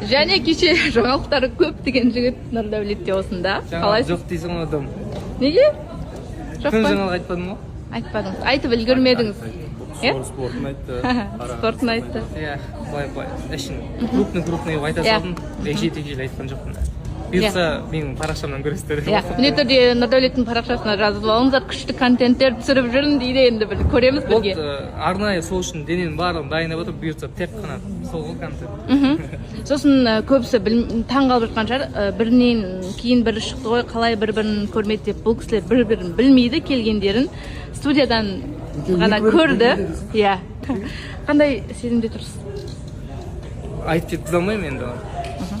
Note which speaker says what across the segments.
Speaker 1: Және кеше жаңалықтары көп деген жігіт Нұрдәулет те осында.
Speaker 2: Жаңалық
Speaker 1: Қалайсыз?
Speaker 2: жоқ дейсің ғой, дым.
Speaker 1: Неге жоқ
Speaker 2: Күн
Speaker 1: па?
Speaker 2: жаңалық айтпадым ғой.
Speaker 1: Айтпадыңыз, айтып үлгермедіңіз, иә.
Speaker 3: Спортын айтты.
Speaker 1: Спортын айтты.
Speaker 2: Иә, былай былай әшейін крупный крупный қылып айта салдым, егжей тегжейлі айтқан жоқпын. Бұйыртса, менің парақшамнан көресіздер.
Speaker 1: Иә, міндетті түрде Нұрдәулеттің парақшасына жазылып алыңыздар. Күшті контенттер түсіріп жүрмін дейді, енді бір көреміз
Speaker 2: Болды.
Speaker 1: бірге.
Speaker 2: Арнайы сол үшін дененің барлығын дайындап отырмын. Бұйыртса, тек қана сол ғой контент.
Speaker 1: Сосын көбісі таң қалып жатқан шығар, бірінен кейін бірі шықты ғой, қалай бір бірін көрмеді деп. Бұл кісілер бір бірін білмейді, келгендерін студиядан ғана көрді, иә. Қандай сезімде тұрсыз?
Speaker 2: Айтып жеткізе алмаймын енді оны.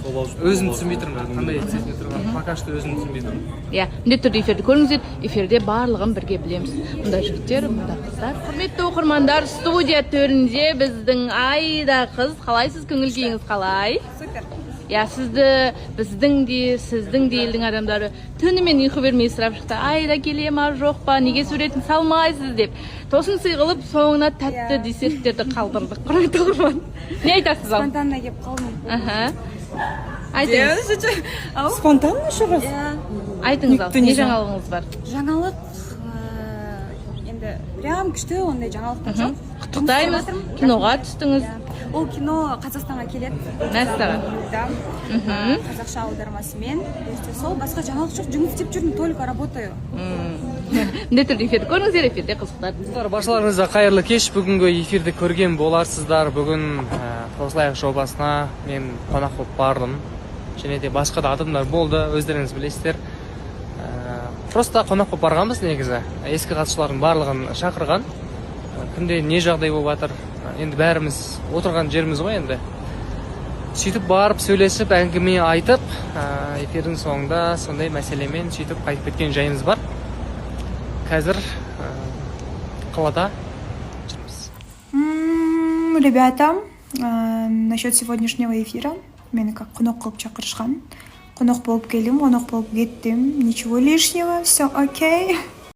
Speaker 2: Өзім түсінбей тұрмын қандай сезімде тұрғанымды, пока что өзім түсінбей тұрмын.
Speaker 1: Иә, міндетті түрде эфирді көріңіздер, эфирде барлығын бірге білеміз. Мұнда жігіттер, мұнда қыздар. Құрметті оқырмандар, студия төрінде біздің Айда қыз. Қалайсыз, көңіл күйіңіз қалай?
Speaker 4: Супер.
Speaker 1: Иә, сізді біздің де, сіздің де елдің адамдары түнімен ұйқы бермей сұрап шықты: Айда келе ма, жоқ па, неге суретін салмайсыз деп. Тосын сый қылып, соңына тәтті десерттерді қалдырдық. Құрметті оқырман, не айтасыз ал?
Speaker 4: Спонтанно келіп қалдым.
Speaker 1: Аха, айтыңыз.
Speaker 5: Спонтанно еще раз?
Speaker 4: Иә.
Speaker 1: Айтыңыз ал.
Speaker 5: Никто не
Speaker 1: Не
Speaker 5: знал.
Speaker 1: жаңалығыңыз бар?
Speaker 4: Жаңалық енді прям күшті ондай жаңалықтар жоқ.
Speaker 1: Құттықтаймыз,
Speaker 4: Жұмыс істеп жатырмын.
Speaker 1: киноға түстіңіз.
Speaker 4: Иә. Ол кино Қазақстанға келеді.
Speaker 1: Мәссаған.
Speaker 4: Да. Қазақша аудармасымен. Бұйыртса, сол, басқа жаңалық жоқ. Жұмыс істеп жүрмін, только работаю.
Speaker 1: Міндетті түрде эфирді көріңіздер, эфирде қызықтар.
Speaker 2: Достар, баршаларыңызға қайырлы кеш! Бүгінгі эфирді көрген боларсыздар. Бүгін «Қосылайық» жобасына мен қонақ болып бардым және де басқа да адамдар болды, өздеріңіз білесіздер. Просто қонақ болып барғанбыз. Негізі ескі қатысушылардың барлығын шақырған. Кімде не жағдай болып жатыр, енді бәріміз отырған жеріміз ғой енді. Сөйтіп барып, сөйлесіп, әңгіме айтып, эфирдің соңында сондай мәселемен сөйтіп қайтып кеткен жайымыз бар. Қазір қалада жүрміз.
Speaker 6: Ребята, насчет сегодняшнего эфира. Мени как конок кылып чакырышкан. Конок болуп келдим, конок болуп кеттим. Ничего лишнего, все окей.